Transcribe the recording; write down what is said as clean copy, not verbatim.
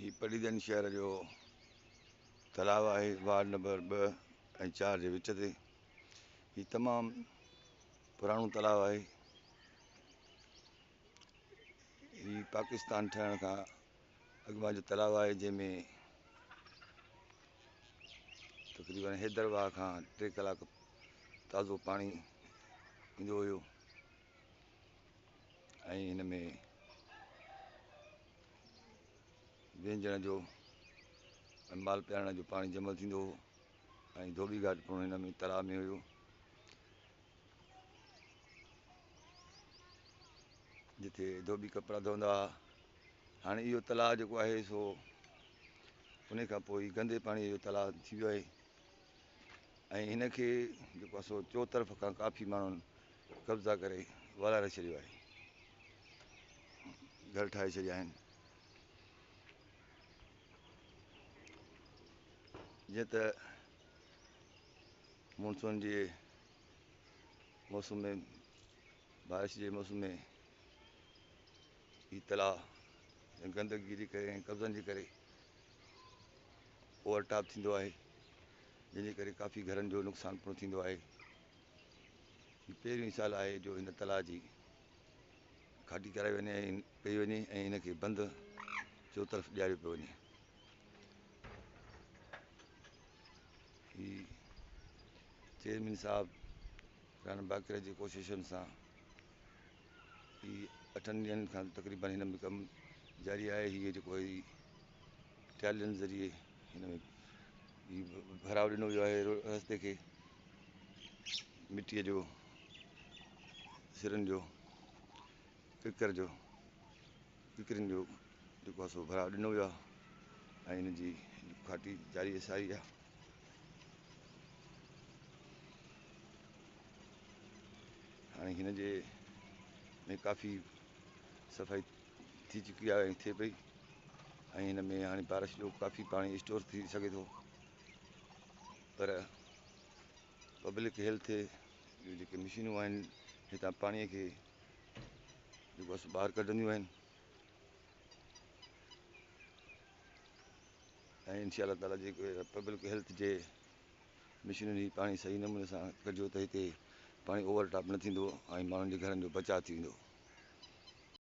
هي پڊعيدن شهر جو تلاء آهي وارڊ نمبر 2 ۽ 4 جي وچ تي. هي تمام پراڻو تلاء آهي. هي پاڪستان ٺهڻ کان اڳ مان جو تلاء آهي جنهن ۾ تقريبن حيدر واهه کان 3 ڪلاڪ تازو پاڻي ايندو هيو ۽ هن ۾ وهنجڻ جو ۽ مال پيارڻ جو پاڻي جمع ٿيندو هو ۽ ڌوٻي گهاٽ پڻ هن ۾ تلاء ۾ هيو. جتي ڌوٻي ڪپڙا ڌوندا هئا. هاڻي اهو تلاء جيڪو آهي سو ان کان پوء گندي پاڻي جو تلاء ٿي ويو آهي ۽ هن کي جيڪو آهي سو چوطرف کان ڪافي ماڻهن قبضا ڪري والاري ڇڏيو آهي، گهر ٺاهي ڇڏيا آهن. جيئن ته مونسون جي موسم ۾ بارش جي موسم ۾ هي تلاء گندگي جي ڪري ۽ قبضن جي ڪري اوور ٽاپ ٿيندو آهي، جنهن جي ڪري ڪافي گهرن جو نقصان پڻ ٿيندو آهي. هي پهريون سال آهي جو هن تلاء جي کاٽي ڪرائي وڃي ۽ پئي وڃي ۽ هن کي بند چوطرف ڏياريو پيو وڃي. هي چيئرمين صاحب رانا باقر جي ڪوششن سان هي 8 ڏينهن کان تقريبن هن ۾ ڪم جاري آهي. هي جيڪو هي ٽيالين ذريعي هن ۾ هي ڀراء ڏنو ويو آهي رستي کي مٽيء جو، سرن جو، ڪڪر جو، ڪڪرين جو جيڪو آهي سو ڀراء ڏنو ويو آهي ۽ هن جي کاٽي جاري ۽ ساري آهي. هاڻي هن جي ۾ ڪافي صفائي ٿي چڪي آهي ۽ ٿئي پئي ۽ هن ۾ هاڻي بارش جو ڪافي پاڻي اسٽور ٿي سگهي ٿو، پر پبلڪ هيلٿ جون جيڪي مشينون آهن هتان پاڻي کي جيڪو آهي سو ٻاهر ڪڍنديون آهن ۽ انشاء الله تعاليٰ جيڪي پبلڪ هيلٿ جي مشينن هي پاڻي صحيح نموني سان ڪڍيو ته هتي پاڻي اوور ٽاپ نه ٿيندو ۽ ماڻهن جي گهرن جو بچاء ٿي ويندو.